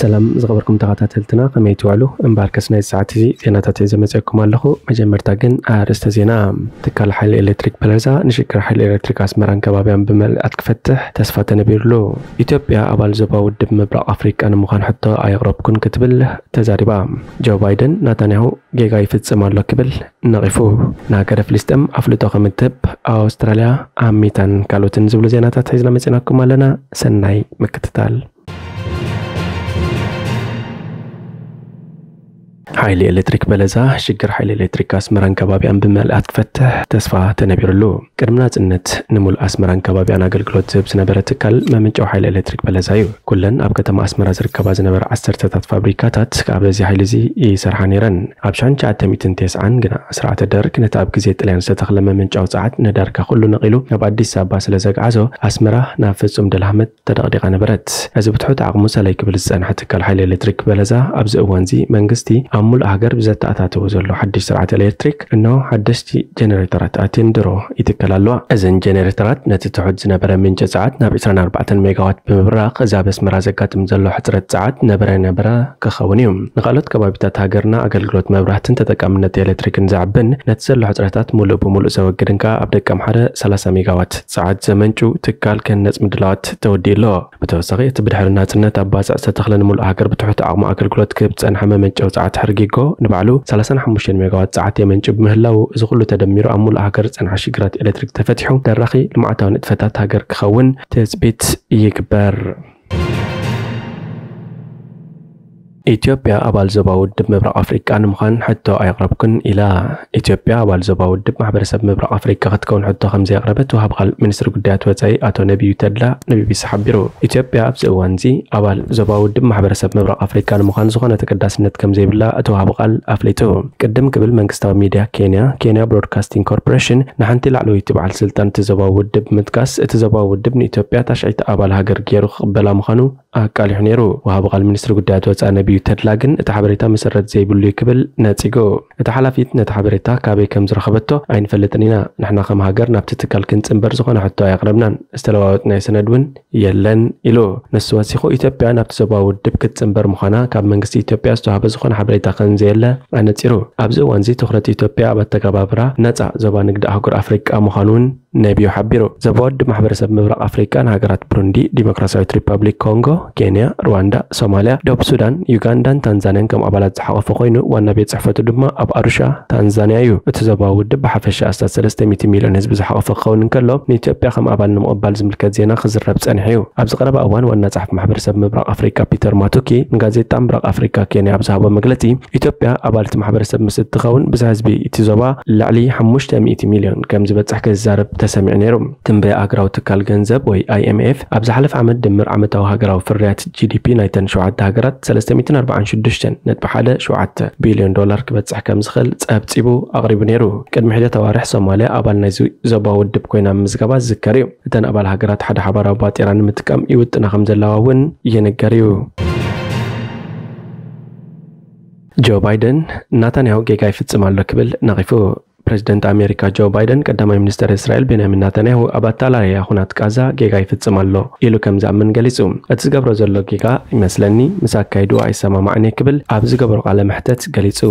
ሰላም ዝኸበርኩም ተኸታተልትና፣ ከመይ ትውዕሉ? እምበኣርከስ ናይዚ ሰዓት እዚ ዜናታት ሒዘ መጺኤኩም ኣለኹ። መጀመርታ ግን ኣርእስተ ዜና። ትካል ሓይሊ ኤሌክትሪክ በለዛ ንሽግር ሓይሊ ኤሌክትሪክ ኣስመራን ከባቢያን ብመልኣት ክፈትሕ ተስፋ ተነቢሩሉ። ኢትዮጵያ ኣባል ዞባ ውድብ ምብራቕ ኣፍሪቃ ንምዃን ሕቶ ኣየቕረብኩን ክትብል ተዛሪባ። ጆ ባይደን ናታንያሁ ጌጋ ይፍጽም ኣሎ ክብል ነቒፉ። ንሃገረ ፍልስጤም ኣፍልጦ ከም እትህብ ኣውስትራልያ ኣሚታን ካልኦትን ዝብሉ ዜናታት ሒዝና መጺናኩም ኣለና። ሰናይ ምክትታል። ሓይሊ ኤሌክትሪክ በለዛ ሽግር ሓይሊ ኤሌክትሪክ ኣስመራን ከባቢኣን ብመልኣት ክፈትሕ ተስፋ ተነቢሩሉ። ቅድሚ ናጽነት ንምሉእ ኣስመራን ከባቢኣን ኣገልግሎት ዝህብ ዝነበረ ትካል መመንጨዊ ሓይሊ ኤሌክትሪክ በለዛ እዩ። ኩለን ኣብ ከተማ ኣስመራ ዝርከባ ዝነበራ ዓሰርተታት ፋብሪካታት ካብ በዚ ሓይሊ እዚ ይሰርሓ ነይረን። ኣብ ሽሕን ትሽዓተ ሚእትን ተስዓን ግና ስርዓተ ደርግ ነቲ ኣብ ግዜ ጥልያን ዝተተኽለ መመንጨዊ ጸዓት ንዳርጋ ኩሉ ነቒሉ ናብ ኣዲስ ኣበባ ስለ ዘግዓዞ ኣስመራ ናብ ፍጹም ደልሃመት ተደቕዲቓ ነበረት። እዚ ብትሑት ዓቕሙ ሰለይ ክብል ዝጸንሐ ትካል ሓይሊ ኤሌክትሪክ በለዛ ኣብዚ እዋንዚ መንግስቲ ኣብ ሙሉእ ሃገር ብዘተኣታተዎ ዘሎ ሓድሽ ስርዓት ኤሌክትሪክ እንሆ ሓደሽቲ ጀነሬተራት ኣትየን ድሮ ይትከላ ኣለዋ። እዘን ጀነሬተራት ነቲ ትሑት ዝነበረ ምንጪ ጸዓት ናብ ዕስራን ኣርባዕተን ሜጋዋት ብምብራኽ እዚ ኣብ ኣስመራ ዘጋጥም ዘሎ ሕጽረት ጸዓት ነበረ ነበረ ክኸውን እዩ። ንኻልኦት ከባቢታት ሃገርና ኣገልግሎት መብራህትን ተጠቃምነት ኤሌክትሪክን ዘዕብን ነቲ ዘሎ ሕጽረታት ሙሉእ ብሙሉእ ዘወግድን ከኣ ኣብ ደቀምሓረ ሰላሳ ሜጋዋት ጸዓት ዘመንጩ ትካል ክህነጽ ምድላዋት ተወዲኡ ኣሎ። ብተወሳኺ እቲ ብድሕሪ ናጽነት ኣብ ባጽዕ ዝተተኽለ ንሙሉእ ሃገር ብትሑት ዓቕሙ ኣገልግሎት ክህብ ዝጸንሐ መመንጨዊ ጸዓት ሕርጊጎ ንባዕሉ ሰላሳን ሓሙሽተን ሜጋዋት ጸዓት የመንጩ ብምህላዉ እዚ ኩሉ ተደሚሩ ኣብ ሙሉእ ሃገር ዝጸንሐ ሽግራት ኤሌክትሪክ ተፈቲሑ ደራኺ ልምዓታዊ ንጥፈታት ሃገር ክኸውን ትጽቢት ይግበር። ኢትዮጵያ ኣባል ዞባ ውድብ ምብራቕ ኣፍሪቃ ንምዃን ሕቶ ኣየቕረብኩን ኢላ። ኢትዮጵያ ኣባል ዞባ ውድብ ማሕበረሰብ ምብራቕ ኣፍሪቃ ክትከውን ሕቶ ከም ዘየቕረበት ወሃብ ቃል ሚኒስትሪ ጉዳያት ወጻኢ ኣቶ ነቢዩ ተድላ ንቢቢሲ ሓቢሩ። ኢትዮጵያ ኣብዚ እዋንዚ ኣባል ዞባ ውድብ ማሕበረሰብ ምብራቕ ኣፍሪቃ ንምዃን ዝኾነ ተገዳስነት ከም ዘይብላ እቲ ወሃብ ቃል ኣፍሊጡ። ቅድም ክብል መንግስታዊ ሚድያ ኬንያ፣ ኬንያ ብሮድካስቲንግ ኮርፖሬሽን፣ ንሓንቲ ላዕለወይቲ በዓል ስልጣን እቲ ዞባ ውድብ ምጥቃስ፣ እቲ ዞባ ውድብ ንኢትዮጵያ ታሽዐይቲ ኣባል ሃገር ገይሩ ክቕበላ ምዃኑ ኣቃሊሑ ነይሩ። ወሃቢ ቃል ሚኒስትሪ ጉዳያት ወጻኢ ነቢዩ ተድላ ግን እቲ ሓበሬታ መሰረት ዘይብሉ እዩ ክብል ነጺጉ። እቲ ሓላፊት ነቲ ሓበሬታ ካበይ ከም ዝረኸበቶ ኣይንፈልጥን ኢና። ንሕና ከም ሃገር ናብቲ ትካል ክንጽንበር ዝኾነ ሕቶ ኣየቕረብናን። ዝተለዋወጥናዮ ሰነድ እውን የለን ኢሉ። ንሱ ወሲኹ ኢትዮጵያ ናብቲ ዞባዊ ውድብ ክትጽንበር ምዃና ካብ መንግስቲ ኢትዮጵያ ዝተዋህበ ዝኾነ ሓበሬታ ከም ዘየለ ኣነጺሩ። ኣብዚ እዋንዚ ትኹረት ኢትዮጵያ ኣብ ኣተገባብራ ነጻ ዞባ ንግዲ ኣህጉር ኣፍሪቃ ምዃኑ እውን ነቢዩ ሓቢሩ። ዞባ ውድብ ማሕበረሰብ ምብራቕ ኣፍሪቃ ንሃገራት ብሩንዲ፣ ዲሞክራሲያዊት ሪፐብሊክ ኮንጎ፣ ኬንያ፣ ሩዋንዳ፣ ሶማልያ፣ ደቡብ ሱዳን፣ ዩጋንዳን ታንዛንያን ከም ኣባላት ዝሓቖፈ ኮይኑ ዋና ቤት ጽሕፈቱ ድማ ኣብ ኣሩሻ ታንዛንያ እዩ። እቲ ዞባዊ ውድብ ብሓፈሻ ኣስታት ሰለስተ ሚእቲ ሚልዮን ህዝቢ ዝሓቖፈ ክኸውን እንከሎ ንኢትዮጵያ ከም ኣባል ንምቕባል ዝምልከት ዜና ክዝረብ ጸኒሑ እዩ። ኣብዚ ቀረባ እዋን ዋና ጸሓፊ ማሕበረሰብ ምብራቕ ኣፍሪቃ ፒተር ማቱኪ ንጋዜጣ ምብራቕ ኣፍሪቃ ኬንያ ኣብ ዝሃቦ መግለጺ ኢትዮጵያ ኣባል እቲ ማሕበረሰብ ምስ እትኸውን ብዝሒ ህዝቢ እቲ ዞባ ልዕሊ ሓሙሽተ ሚእቲ ሚልዮን ከም ዝበጽሕ ክዛረብ ተሰሚዑ ነይሩ። ትንበያ ኣህጉራዊ ትካል ገንዘብ ወይ ኣይኤምኤፍ ኣብ ዝሓለፈ ዓመት ድምር ዓመታዊ ሃገራዊ ፍርያት ጂዲፒ ናይተን ሸውዓተ ሃገራት ሰለስተ ሚእትን ኣርባዓን ሽዱሽተን ነጥቢ ሓደ ሸውዓተ ቢልዮን ዶላር ክበጽሕ ከም ዝኽእል ጸብጺቡ ኣቕሪቡ ነይሩ። ቅድሚ ሒደት ኣዋርሕ ሶማልያ ኣባል ናይዚ ዞባዊ ውድብ ኮይና ምምዝጋባ ዝዝከር እዩ። እተን ኣባል ሃገራት ሓደ ሓባራዊ ባጤራ ንምጥቃም ይውጥና ከም ዘለዋ እውን ይንገር እዩ። ጆ ባይደን ናታንያሁ ጌጋ ይፍጽም ኣሎ ክብል ነቒፉ። ፕሬዚደንት ኣሜሪካ ጆ ባይደን ቀዳማይ ሚኒስተር እስራኤል ቤንያሚን ናታንያሁ ኣብ ኣታላልያ ኩናት ቃዛ ጌጋ ይፍጽም ኣሎ ኢሉ ከም ዝኣምን ገሊጹ። እቲ ዝገብሮ ዘሎ ጌጋ ይመስለኒ ምስ ኣካይድኡ ኣይሰማማዕን እየ ክብል ኣብ ዝገበሮ ቃለ መሕተት ገሊጹ።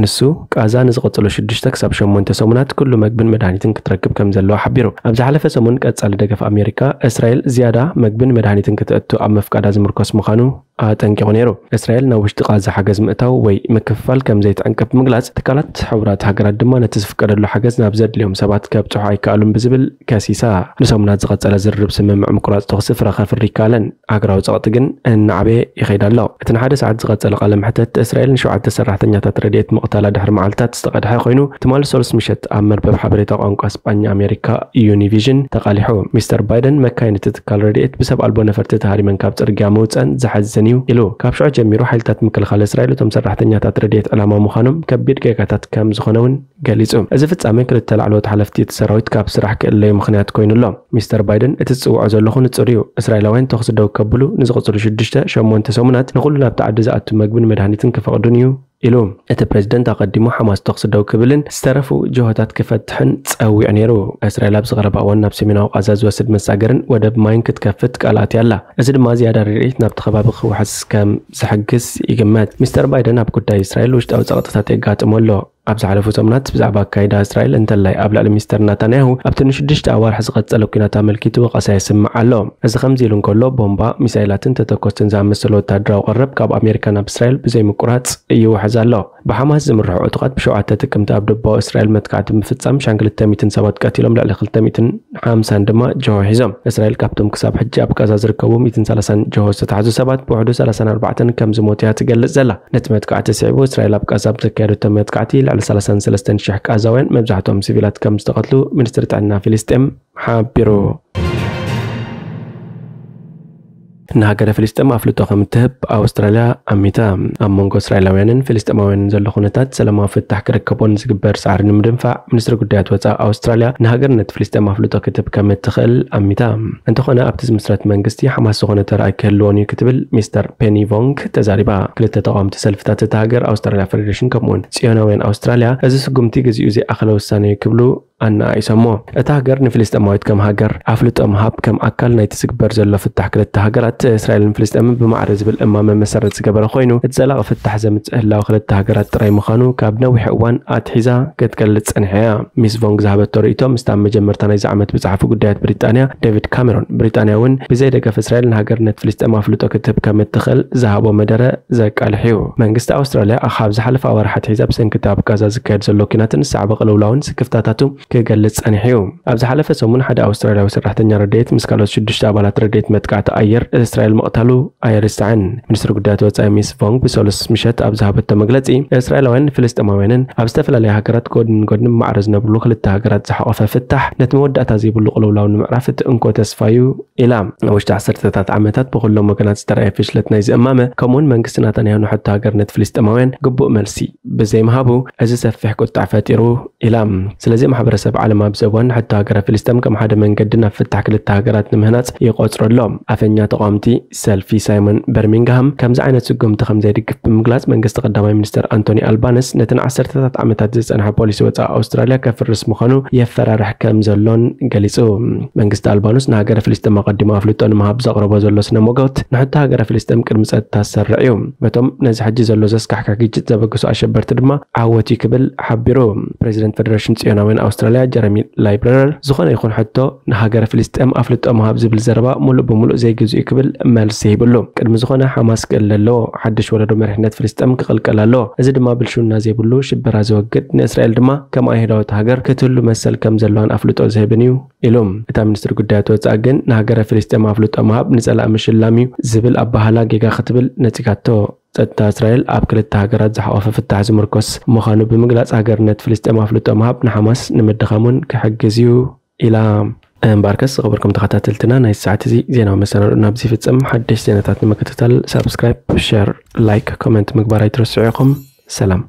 ንሱ ቃዛ ንዝቐጽሉ ሽዱሽተ ክሳብ ሸሞንተ ሰሙናት ኩሉ መግብን መድሃኒትን ክትረክብ ከም ዘለዋ ሓቢሩ። ኣብ ዝሓለፈ ሰሙን ቀጻሊ ደገፍ ኣሜሪካ እስራኤል ዝያዳ መግብን መድሃኒትን ከተእቱ ኣብ ምፍቃዳ ዝምርኮስ ምዃኑ ኣጠንቂቑ ነይሩ። እስራኤል ናብ ውሽጢ ቃዛ ሓገዝ ምእታው ወይ ምክፍፋል ከም ዘይትዕንቅፍ ብምግላጽ፣ ትካላት ሕቡራት ሃገራት ድማ ነቲ ዝፍቀደሉ ሓገዝ ናብ ዘድልዮም ሰባት ከብጽሑ ኣይከኣሉን ብዝብል ከሲሳ። ንሰሙናት ዝቐጸለ ዝርርብ ስምምዕ ምቁራጽ ተኹሲ ፍረ ከፍሪ ይከኣለን። ሃገራዊ ጸቕጢ ግን እናዓበየ ይኸይድ ኣሎ። እቲ ንሓደ ሰዓት ዝቐጸለ ቃለ መሕተት እስራኤል ንሸውዓተ ሰራሕተኛታት ረድኤት ምቕታላ ድሕሪ መዓልታት ዝተቐድሐ ኮይኑ፣ ትማሊ ሰሉስ ምሸት ኣብ መርበብ ሓበሬታ ቋንቋ ስጳኛ ኣሜሪካ ዩኒቪዥን ተቓሊሑ። ሚስተር ባይደን መካይን እቲ ትካል ረድኤት ብሰብ ኣልቦ ነፈርቲ ተሃሪመን ካብ ጽርግያ ምውጸን ዘሐዝን እዩ ኢሉ። ካብ ሽዑ ጀሚሩ ሓይልታት ምክልኻል እስራኤል እቶም ሰራሕተኛታት ረድኤት ዕላማ ምዃኖም ከቢድ ጌጋታት ከም ዝኾነ እውን ገሊጹ። እዚ ፍጻሜ ክልተ ላዕለዎት ሓለፍቲ እቲ ሰራዊት ካብ ስራሕ ክእለዩ ምኽንያት ኮይኑ ኣሎ። ሚስተር ባይደን እቲ ዝጽውዖ ዘለኹ ንጹር እዩ። እስራኤላውያን ተኹሲ ደው ከብሉ ንዝቕጽሉ ሽዱሽተ ሸሞንተ ሰሙናት ንኹሉ ናብቲ ዓዲ ዝኣቱ መግብን መድሃኒትን ክፈቕዱን እዩ ኢሉ። እቲ ፕሬዚደንት ኣቐዲሙ ሓማስ ተኹሲ ደው ክብልን ዝተረፉ ጅሆታት ክፈትሕን ጸዊዑ ነይሩ። እስራኤል ኣብዚ ቀረባ እዋን ናብ ሰሜናዊ ቃዛ ዝወስድ መሳገርን ወደብ ማይን ክትከፍት ቃል ኣትያ ኣላ። እዚ ድማ ዝያዳ ርድኢት ናብቲ ከባቢ ክውሕስ ከም ዝሕግዝ ይግመት። ሚስተር ባይደን ኣብ ጉዳይ እስራኤል ውሽጣዊ ጸቕጥታት የጋጥሞ ኣሎ። ኣብ ዝሓለፉ ሰሙናት ብዛዕባ ኣካይዳ እስራኤል እንተላይ ኣብ ልዕሊ ሚስተር ናታንያሁ ኣብቲ ንሽዱሽተ ኣዋርሕ ዝቐጸለ ኲናት ኣመልኪቱ ወቐሳ የስምዕ ኣሎ። እዚ ከምዚ ኢሉ እንከሎ፣ ቦምባ፣ ሚሳይላትን ተተኮስትን ዝኣመሰለ ወታደራዊ ቀረብ ካብ ኣሜሪካ ናብ እስራኤል ብዘይ ምቁራጽ ይውሕዝ ኣሎ። ብሓማስ ዝምርሑ ዕጡቓት ብሸውዓተ ጥቅምቲ ኣብ ደቡባዊ እስራኤል መጥቃዕቲ ብምፍጻም ሻን ክልተ ሚእትን ሰባት ቀቲሎም፣ ልዕሊ ክልተ ሚእትን ሓምሳን ድማ ጅሆ ሒዞም። እስራኤል ካብቶም ክሳብ ሕጂ ኣብ ቃዛ ዝርከቡ ሚእትን ሰላሳን ጅሆ ዝተታሕዙ ሰባት ብውሕዱ ሰላሳን ኣርባዕተን ከም ዝሞቱ እያ ትገልጽ ዘላ። ነቲ መጥቃዕቲ ስዒቡ እስራኤል ኣብ ቃዛ ብዘካየደቶ መጥቃዕቲ ልዕሊ ሰላሳን ሰለስተን ሽሕ ቃዛውያን መብዛሕትኦም ሲቪላት ከም ዝተቐትሉ ሚኒስትሪ ጥዕና ፍልስጤም ሓቢሩ። ንሃገረ ፍልስጤም ኣፍልጦ ከም እትህብ ኣውስትራልያ ኣሚታ። ኣብ መንጎ እስራኤላውያንን ፍልስጤማውያንን ዘሎ ኩነታት ሰላማዊ ፍታሕ ክርከቦ ንዝግበር ጻዕሪ ንምድንፋዕ ሚኒስትሪ ጉዳያት ወጻኢ ኣውስትራልያ ንሃገርነት ፍልስጤም ኣፍልጦ ክትህብ ከም እትኽእል ኣሚታ። እንተኾነ ኣብቲ ዝምስረት መንግስቲ ሓማስ ዝኾነ ተራ ኣይክህልዎን እዩ ክትብል ሚስተር ፔኒ ቮንግ ተዛሪባ። ክልተ ተቓወምቲ ሰልፍታት እታ ሃገር ኣውስትራልያ ፌደሬሽን ከምኡውን ጽዮናውያን ኣውስትራልያ እዚ ስጉምቲ ግዚኡ ዘይኣኸለ ውሳነ እዩ ክብሉ ኣነኣኢሶሞ። እታ ሃገር ንፍልስጤማዊት ከም ሃገር ኣፍልጦ ምሃብ ከም ኣካል ናይቲ ዝግበር ዘሎ ፍታሕ ክልተ ሃገራት እስራኤልን ፍልስጤምን ብማዕረ ዝብል እማመ መሰረት ዝገበረ ኮይኑ፣ እቲ ዘላቒ ፍታሕ ዘምጽእ ህላወ ክልተ ሃገራት ጥራይ ምዃኑ ካብ ነዊሕ እዋን ኣትሒዛ ክትገልጽ ጸኒሓ እያ። ሚስ ቮንግ ዝሃበቶ ርእይቶ ምስቲ ኣብ መጀመርታ ናይዚ ዓመት ብጸሓፊ ጉዳያት ብሪጣንያ ዴቪድ ካሜሮን፣ ብሪጣንያ እውን ብዘይ ደገፍ እስራኤል ንሃገርነት ፍልስጤም ኣፍልጦ ክትህብ ከም እትኽእል ዝሃቦ መደረ ዘቃልሕ እዩ። መንግስቲ ኣውስትራልያ ካብ ዝሓለፈ ኣዋርሕ ኣትሒዛ ብሰንኪ እቲ ኣብ ጋዛ ዝካየድ ዘሎ ኲናትን ዝሰዓበ ቅልውላውን ስክፍታታቱ ክገልጽ ጸኒሑ እዩ። ኣብ ዝሓለፈ ሰሙን ሓደ ኣውስትራልያዊ ሰራሕተኛ ረድኤት ምስ ካልኦት ሽዱሽተ ኣባላት ረድኤት መጥቃዕቲ ኣየር እስራኤል ምቕታሉ ኣይርሳዕን። ሚኒስትሪ ጉዳያት ወጻኢ ሚስ ቮንግ ብሰሉስ ምሸት ኣብ ዝሃበቶ መግለጺ፣ እስራኤላውያን ፍልስጤማውያንን ኣብ ዝተፈላለያ ሃገራት ጎድኒ ንጎድኒ ብማዕረ ዝነብርሉ ክልተ ሃገራት ዝሓቖፈ ፍታሕ ነቲ መወዳእታ ዘይብሉ ቅልውላው ንምዕራፍ እቲ እንኮ ተስፋ እዩ ኢላ። ኣብ ውሽጢ ዓሰርተታት ዓመታት ብኹሎም ወገናት ዝተረኣየ ፍሽለት ናይዚ እማመ፣ ከምኡውን መንግስቲ ናታንያሁ ንሕቶ ሃገርነት ፍልስጤማውያን ግቡእ መልሲ ብዘይምሃቡ፣ እዚ ሰፊሕ ቁጥዕ ፈጢሩ ኢላ። ስለዚ ማሕበረሰብ ዓለም ኣብዚ እዋን ንሕቶ ሃገረ ፍልስጤም ከም ሓደ መንገዲ ናብ ፍታሕ ክልተ ሃገራት ንምህናጽ ይቆጽሮ ኣሎ። ኣፈኛ ተቓወምቲ ሰልፊ ሳይሞን በርሚንግሃም ከምዚ ዓይነት ስጉምቲ ከም ዘይድግፍ ብምግላጽ፣ መንግስቲ ቀዳማይ ሚኒስተር ኣንቶኒ ኣልባነስ ነቲ ንዓሰርተታት ዓመታት ዝጸንሐ ፖሊሲ ወጻኢ ኣውስትራልያ ከፍርስ ምዃኑ የፈራርሕ ከም ዘሎን ገሊጹ። መንግስቲ ኣልባኑስ ንሃገረ ፍልስጤም ኣቐዲሙ ኣፍልጦ ንምሃብ ዘቕረቦ ዘሎ ስነ ሞገት ንሕቶ ሃገረ ፍልስጤም ቅድሚ ጸጥታ ዝሰርዕ እዩ። በቶም ነዚ ሕጂ ዘሎ ዘስካሕክሕ ግጭት ዘበግሱ ኣሸበርቲ ድማ ዓወት እዩ ክብል ሓቢሩ። ፕሬዚደንት ፌደሬሽን ጽዮናውያን ኣውስትራልያ ጀረሚ ላይብረረር ዝኾነ ይኹን ሕቶ ንሃገረ ፍልስጤም ኣፍልጦ ምሃብ ዝብል ዘረባ ሙሉእ ብሙሉእ ዘይግዙ እዩ ክብል መልሲ ሂብሉ። ቅድሚ ዝኾነ ሓማስ ክእለ ኣለዎ። ሓድሽ ወለዶ መሪሕነት ፍልስጤም ክቕልቀል ኣለዎ። እዚ ድማ ብልሽውና ዘይብሉ ሽበራ ዘወግድ፣ ንእስራኤል ድማ ከም ኣይሁዳዊት ሃገር ክትህሉ መሰል ከም ዘለዋን ኣፍልጦ ዝህብን እዩ ኢሉ። እታ ሚኒስትሪ ጉዳያት ወጻኢ ግን ንሃገረ ፍልስጤም ኣፍልጦ ምሃብ ንጸላኢ ምሽላም እዩ ዝብል ኣባህላ ጌጋ ክትብል ነጺጋቶ። ጸጥታ እስራኤል ኣብ ክልተ ሃገራት ዝሓቖፈ ፍታሕ ዝምርኮስ ምዃኑ ብምግላጽ፣ ሃገርነት ፍልስጤም ኣፍልጦ ምሃብ ንሓማስ ንምድኻም እውን ክሕግዝ እዩ ኢላ። እምበኣርከስ ዝኸበርኩም ተኸታተልትና፣ ናይ ሰዓት እዚ ዜናዊ መሰናድኦ ናብዚ ይፍጸም። ሓደሽ ዜናታት ንምክትታል ሳብስክራይብ፣ ሸር፣ ላይክ፣ ኮመንት ምግባር ኣይትረስዑ ኢኹም። ሰላም።